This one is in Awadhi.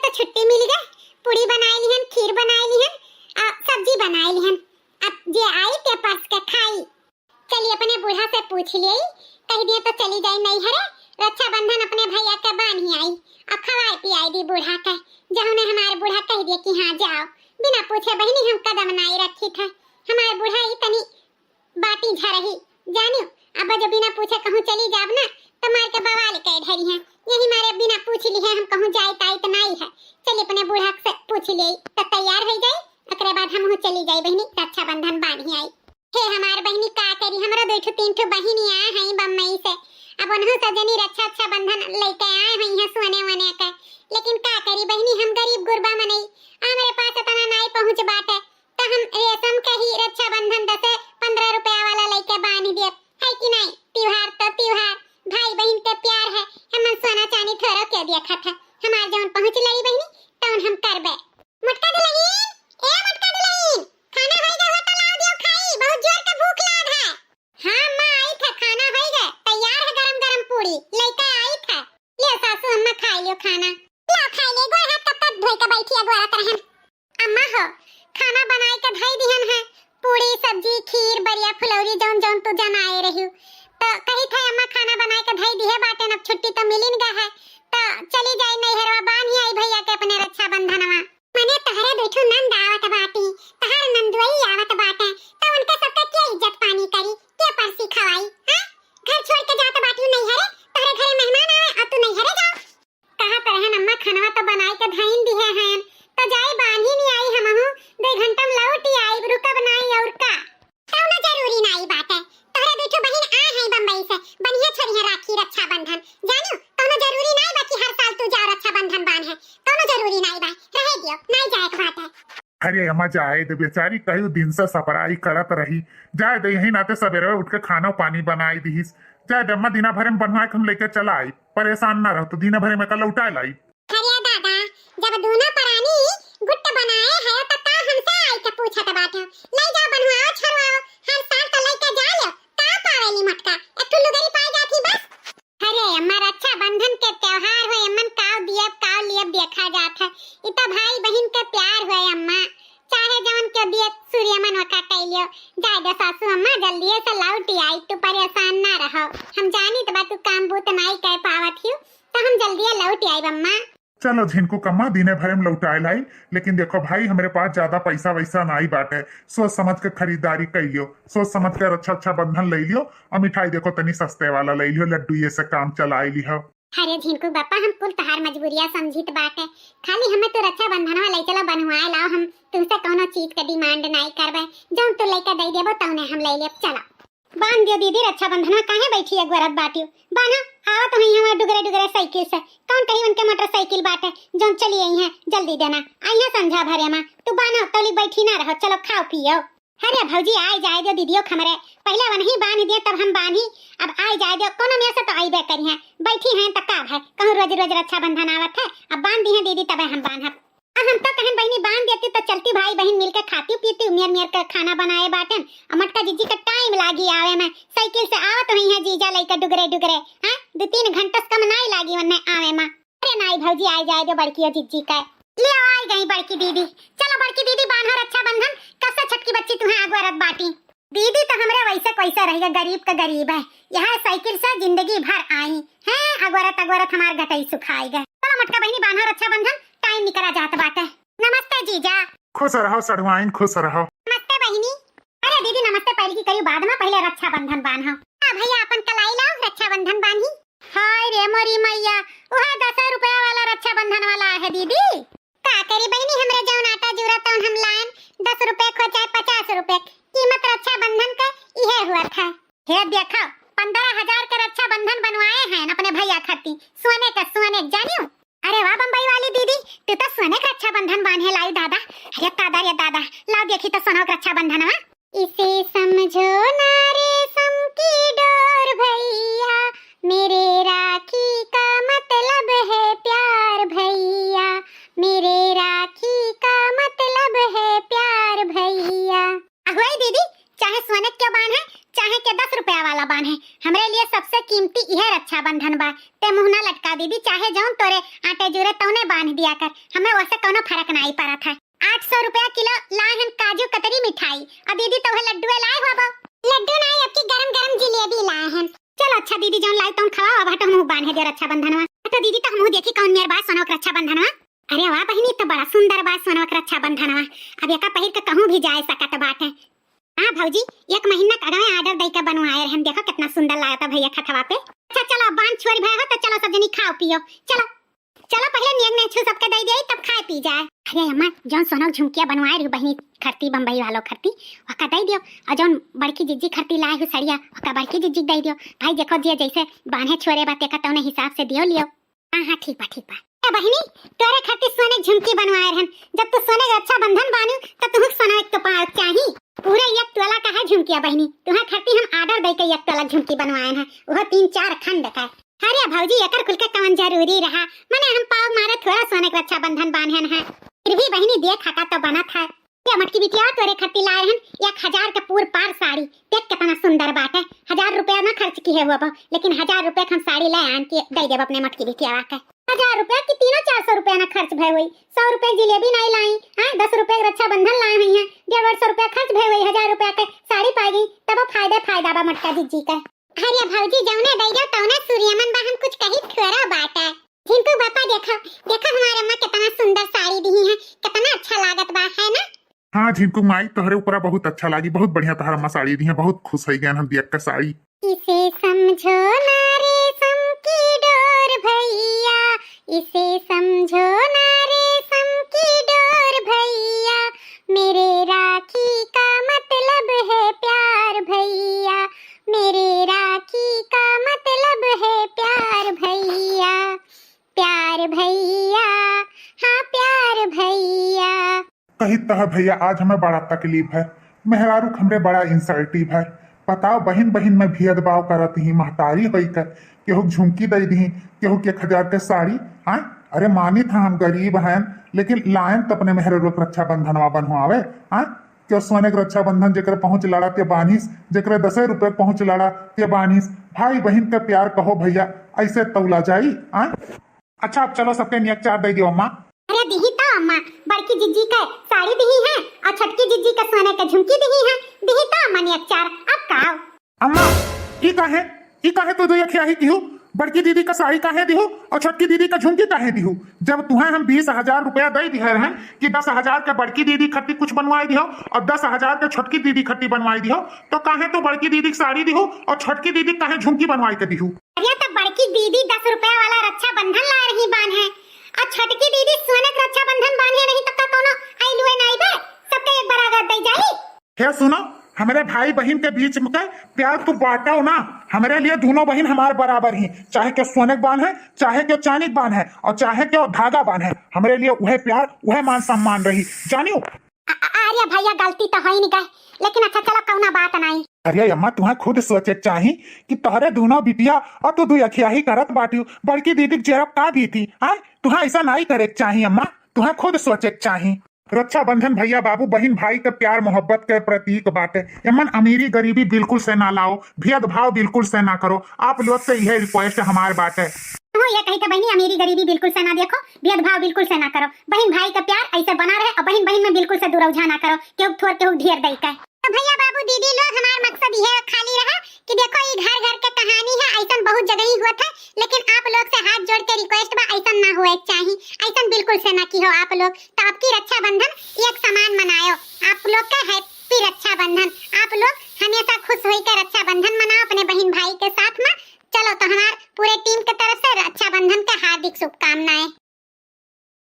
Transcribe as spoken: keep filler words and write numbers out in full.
तो छुट्टी मिल गए, पूड़ी बनाए लिहन, खीर बनाए लिहन, आ, सब्जी बनाए लिहन। अब जे आई ते परस के खाई। चली अपने बूढ़ा से पूछ लियई, कहि दिए तो चली जाई नैहरे, रक्षाबंधन अपने भैया के बान्ही आई, आ खवाए पियाई दी बूढ़ा के। जहुने हमारे बूढ़ा कहि दिए कि हाँ जाओ, बिना पूछे बहिनी हम कदम नाई रखी थे। हमारे बूढ़ा ई तनी बाटी झरही, जानियो, अब जो बिना पूछे कहूँ चली जाब ना, तो मार के बवाल कह धरी है। यही मारे बिना पूछ लिहे हम कहूँ जाई ताई तो नाई है। चली अपने बूढ़ा से पूछ लियई, तो तैयार हो जाई, ओकरे बाद हमहू चली जाई बहिनी, रक्षाबंधन बान्ही आई। हे हमार बहिनी, का करी, हमरो दो ठो तीन ठो बहिनी आ हैं बम्बई से, अब उन्हों सब जनी रक्षा, रक्षाबंधन लेके आए हुई हैं सोने वोने के, लेकिन का करी बहिनी, हम गरीब गुरबा मनई, हमरे पास इतना नाई पहुँच बाटे, तो हम रेशम के ही रक्षाबंधन दस पन्द्रह रुपया वाला लेके बांध दिए, है कि नहीं? त्योहार तो त्योहार, भाई बहिन के प्यार है, हमन सोना चांदी थोड़ो के देखत है, हमार जौन पहुँच लड़ी बहिनी, तौन हम करबे। मोटका दुलहिन, ए मोटका दुलहिन, खाना होई गए हो तो लाओ दियो खाई, बहुत जोर के भूख लाग है। हाँ अम्मा, आई थे, खाना होई गए, तैयार है गरम गरम पूड़ी, लेके आई थे। ले सासू अम्मा खाई लियो खाना। ला खाई ले, गोड़ हाथ कब तक धोई के बैठी अगोरत रहन। अम्मा हो, खाना बनाई के धई दिहन है, पूड़ी, सब्जी, खीर, बरिया, फुलौरी, जौन जौन तू जनाए रही। तो कही थे अम्मा खाना बनाई के धई दिहे बाटेन, अब छुट्टी तो मिलिन गा है, तो चली जाई नैहरवा, बान्ही आई भैया के अपने रक्षाबंधनवा। मने तहरे दुठो नंद आवत बाटी, तहर नंदुई आवत बाटे, तो उनके सबके के इज्जत पानी करी, के परसी खवाई, हाँ? घर छोड़ के जात बाटी नैहरे, तहरे घरे मेहमान आवे, आ तू नैहरे जाओ। कहत रहन अम्मा, खनवा तो बनाई के धइन दिहे हैं, तो जाई बान्ही नहीं आई हमहू, दो घंटा में लौट आई, रुकब नाई और का। कौनो जरूरी नाई बाटे, तोहरे दुठो बहिन आ हैं बम्बई से, बनिहे छोड़िहे राखी रक्षाबंधन। जानियो, कौनो जरूरी नाई बा कि हर साल तू जाओ रक्षाबंधन बान्हे, कौनो जरूरी नाई बा, रहे दियो, नाई जाए के बाटे। अरे अम्मा, जाए दे, बेचारी कई दिन से सपराई करत रही, जाए दे, यही नाते सबेरे उठ के खाना पानी बनाई दिहिस। जाए दे अम्मा, दिना भरे में बनवा के हम लेके चला आई, परेशान ना रहो, तो दिना भरे में का लौटा लाई। अरे दादा, जब दूनो परानी गुट बनाए है तो का हमसे आई के पूछत बाटे? ले जाओ बनवाओ छरवाओ, हर साल तो लेके जा लो, का पावेली मटका, एक ठो लुगरी पाए जाती बस। अरे अम्मा, रक्षाबंधन के त्योहार हो, एमन काव दियब काव लियब देखा जात है, इ तो भाई बहिन के प्यार हो अम्मा, चाहे जवन के दिए सूर्य मन वका कैलियो। जाए दे सासू अम्मा, जल्दी से लौट आई, तू परेशान ना रहो, हम जानी तो बा तू काम बूत नाई कह पावत हियो, तो हम जल्दी लौट आई अम्मा। चलो झिनकू कम्मा, दिने भरे में लौटाए लाई, लेकिन देखो भाई, हमरे पास ज्यादा पैसा वैसा नाई बाटे, सोच समझ के खरीदारी कर लियो, सोच समझ के अच्छा अच्छा बंधन ले लियो, और मिठाई देखो तनी सस्ते वाला ले लियो, लड्डू ये से काम चलाई लियो। अरे झिनकू बापा, हम कुल तहार मजबूरिया समझित बाटे, खाली हमें तू रक्षाबंधनवा ले चलो, बनवाए लाओ, हम तुमसे कौनो चीज के डिमांड नाई करबे, जौन तू लेके दे देबो तौने हम ले लेब, चलो। बांध दियो दीदी रक्षाबंधनवा, काहे बैठी अगोरत बाटियो? बान्हो, आवत हुई हमार डुगरे डुगरे साइकिल से। कौन कही उनके मोटरसाइकिल बाटे, जौन चली आई हैं, जल्दी देना। आई हैं संझा भरे मा। तू बान्हो, तौली बैठी ना रहो, चलो खाओ पियो। अरे भौजी, आए जाए दियो दीदियो के हमरे। पहिले वनही बांध दिए, तब हम बांधी। अब आए जाए दियो, कौनो में से तो आइबे करी हैं। बैठी हैं त का भय, कहूँ रोज रोज रक्षाबंधन आवत है। अब बांध दी हैं दीदी, तबे हम बांधब। आ हम तो कहन बहिनी बांध देती तो चलती, भाई बहिन मिलके खाती पीती, मेर मेर के खाना बनाए बाटेन। आ मोटका जिज्जी का टाइम लागी आवे में, साइकिल से आवत हुई हैं जीजा लइका डुगरे डुगरे, हाँ दो तीन घंटा से कम नाई लागी उन्हें आवे में। अरे नाई भौजी, आए जाए दो बड़की और जिज्जी का। ले आई गई बड़की दीदी। चलो बड़की दीदी बांधो रक्षाबंधन, कब से छोटकी बच्ची तुम्हें अगोरत बाटी। दीदी तो हमरे वैसे कैसे रहिए, गरीब का गरीब है, यह साइकिल से जिंदगी भर आई हैं, अगोरत अगोरत हमार गटई सुखाई गए। चलो मोटका बहिनी बांधो रक्षाबंधन, टाइम निकला जात बाटे। नमस्ते जीजा। खुश रहो सढ़ुआइन, खुश रहो। नमस्ते बहिनी। अरे दीदी नमस्ते पहले की करी, बाद में पहले रक्षाबंधन बांधो। हाँ भैया अपन कलाई लाओ, रक्षाबंधन बांधी। हाय रे मोरी मैया, वह दस रुपया वाला रक्षाबंधन वाला है दीदी। का करी बहिनी, हमरे जौन आटा जूरा तौन हम लाएन, दस रुपये को चाहे पचास रुपये, कीमत रक्षाबंधन का इहे हुआ था। हे देखो, पन्द्रह हजार के रक्षाबंधन बनवाए हैं अपने भैया खाती, सोने का सोने, जानियो। अरे वाह बम्बई वाली दीदी, तू तो सोने का रक्षाबंधन बांधे लाई दादा। अरे दादा रे दादा, लाओ देखी तो सोना का रक्षाबंधन, हाँ? इसे समझो ना रेशम की डोर भैया, मेरे राखी का मतलब है प्यार भैया, मेरे राखी का मतलब है प्यार भैया। अगुवाई दीदी, चाहे सोने के बांध है, चाहे के दस रुपया वाला बांध है, हमरे लिए सबसे कीमती इहे रक्षाबंधन बा। ते मुंह ना लटका दीदी, चाहे जौन तोरे आटे जूरे उन्हें बांध दिया कर, हमें वैसे कौनो फर्क नाई पड़त है। आठ सौ रुपया किलो लाए हन काजू कतरी मिठाई, और दीदी तो वह लड्डुए लाए हो अब। लड्डू नाई, अब की गरम गरम जिलेबी लाए हन। चलो अच्छा दीदी, जौन लाई तौन खवाओ, अब हटो हमहू बांधे दे रक्षाबंधनवा। हटो दीदी, तो हमहू देखी कौन मेर बा सोनवा के रक्षाबंधनवा। अरे वाह बहिनी, तो बड़ा सुंदर बा सोनवा के रक्षाबंधनवा। अब एका पहिर के कहूँ भी जाए सकत बाटे। हाँ भौजी, एक महीना के अगवे order दे के बनवाए रहे हम। देखो कितना सुंदर लागता भैया खतवा पे। अच्छा चलो, अब बांध छोरी भय हो तो चलो सब जनी खाओ पियो। चलो चलो, पहले नेग नेछू सबके दे दिया, तब खाए पी जाए। अरे अम्मा, जौन सोनक झुमकिया बनवाए रही बहिनी खरती, बम्बई वालों खरती, ओका दे दियो। और जौन बड़की जिज्जी खरती लाए हो सड़िया, ओका बड़की जिज्जी दे दियो। भाई देखो जे जैसे बांधे छोरे बा, तेका तौने हिसाब से दियो लियो। हाँ हाँ, ठीक बा, ठीक बा। ए बहिनी, तोरे खातिर सोने के झुमकी बनवाए रहन। जब तू सोने के रक्षाबंधन बानू, तब तू सोना एक तो पावे चाही। पूरे एक तोला का है झुमकिया बहिनी, तुहे खातिर हम order दे के एक तोला झुमकी बनवाए हैं, वो तीन चार खंड का। अरे भौजी, एकर कुल के कौन जरूरी रहा? मने हम पाव मारे थोड़ा सोने के रक्षाबंधन बांधन है, फिर भी बहिनी देख हका तो बनत है। ये मटकी बिटिया तोरे खातिर लाए रहन एक हजार के पूर पार साड़ी, देख कितना सुंदर बाटे। हजार रुपया ना खर्च किहे हुआ बा, लेकिन हजार रुपया के हम साड़ी ले आन के दे देब अपने मटकी बिटिया के। हजार रुपया की तीनों चार सौ रुपया ना खर्च भय हुई, सौ रुपया जिलेबी नहीं लाई, हाँ, दस रुपया के रक्षाबंधन लाए हुई हैं, डेढ़ डेढ़ सौ रुपया खर्च भय हुई, हजार रुपया के साड़ी पाई गई, तब फायदे फायदा बा मटका जिज्जी के। अरे भौजी, जौने दे जाओ तौने सूर्यमन बा, हम कुछ कही थोड़ा बाटे। झिंकू बापा देखो, देखो हमारे अम्मा कितना सुंदर साड़ी दी है, कितना अच्छा लागत बा, है ना? हाँ झिंकू माई, तोहरे ऊपरा बहुत अच्छा लागी, बहुत बढ़िया तोहर अम्मा साड़ी दी है, बहुत खुश हो गए हम देख के साड़ी। इसे समझो ना रेशम की डोर भैया, इसे समझो ना रेशम की डोर भैया, मेरे राखी का मतलब है प्यार भैया, मेरे राखी का मतलब है प्यार भैया, प्यार भैया, हाँ प्यार भैया। कही तह भैया, आज हमें बड़ा तकलीफ है, मेहरारू के हमरे बड़ा insultive है। बताओ, बहिन बहिन में भेदभाव करत ही, महतारी होई के केहू के झुमकी दे दी, केहू के एक हजार के साड़ी। हाँ, अरे मानित है हम गरीब हैं, लेकिन लायन तो अपने मेहरारू के रक्षाबंधनवा बनवावे। हाँ, क्यों सोने के रक्षाबंधन जेकरे पहुँच लड़ा ते बानिस, जेकरे दसे रुपये पहुँच लड़ा ते बानिस। भाई बहिन के प्यार कहो भैया, ऐसे तौला जाई? हाँ, अच्छा अब चलो सबके नेक चार दे दियो अम्मा। अरे दिही तो अम्मा, बड़की जिज्जी के साड़ी दिही है और छोटकी जिज्जी के सोने के झुमकी दिही है, दिही तो अम्मा नेक चार। अब का? अम्मा, ई काहे, ई काहे तू दुई अखियाही दिहू? बड़की दीदी का साड़ी काहे दिहू और छोटकी दीदी का झुमकी काहे दिहू? जब तुहें हम बीस हजार रुपया दे दिहे रहन कि दस हजार के बड़की दीदी खत्ती कुछ बनवाई दिहो और दस हजार के छोटकी दीदी खत्ती बनवाई दिहो, तो काहे तू बड़की दीदी के साड़ी दिहू और छोटकी दीदी काहे झुमकी बनवाई के दिहू? अरे तो बड़की दीदी दस रुपया वाला रक्षाबंधन ला रही बान है और छोटकी दीदी सोने के रक्षाबंधन बान है, नहीं तो का कोनो आइलुए नाई बे, सबके एक बराबर दे जाई। हे सुनो, हमरे भाई बहिन के बीच में के प्यार तू बांटो ना। हमरे लिए दोनों बहिन हमार बराबर ही, चाहे के सोने के बान है, चाहे के चांदी के बान है और चाहे के धागा बान है। हमरे लिए उहे प्यार, उहे मान सम्मान रही, जानियो। अ-, अ-, अरे भैया, गलती तो होई नहीं गए, लेकिन अच्छा चलो, कौना बात नहीं। अरे अम्मा, तुहें खुद सोचे के चाही कि तोहरे दोनों बिटिया और तू दुई अखियाही करत बाटियो, बड़की दीदी के जेरब का बीती, हाँ? तुहें ऐसा नहीं करे के चाही अम्मा, तुहें खुद सोचे के चाही। रक्षाबंधन भैया बाबू, बहिन भाई के प्यार मोहब्बत के प्रतीक बाटे। एमन अमीरी गरीबी बिल्कुल से ना लाओ, भेदभाव बिल्कुल से ना करो। आप लोग से यह request हमार बाटे। हो ये कही थे बहिनी, अमीरी गरीबी बिल्कुल से ना देखो, भेदभाव बिल्कुल से ना करो। बहिन भाई का प्यार ऐसे बना रहे और बहिन बहिन में बिल्कुल से दुरौझा ना करो, केहू थोर केहू ढेर दई के। तो भैया बाबू दीदी लोग, हमार मकसद यह खाली रहा कि देखो, ई घर घर के कहानी है, ऐसन बहुत जगह ही हुआ था, लेकिन आप लोग से हाथ जोड़ के request बा, ऐसन ना होए के चाही, ऐसन बिल्कुल से ना की हो आप लोग। तो आपकी रक्षाबंधन एक समान मनायो, आप लोग का happy रक्षाबंधन, आप लोग हमेशा खुश होई के रक्षाबंधन मनाओ अपने बहिन भाई के साथ में। चलो, तो हमार पूरे team के तरफ से रक्षाबंधन के हार्दिक शुभकामनाएं।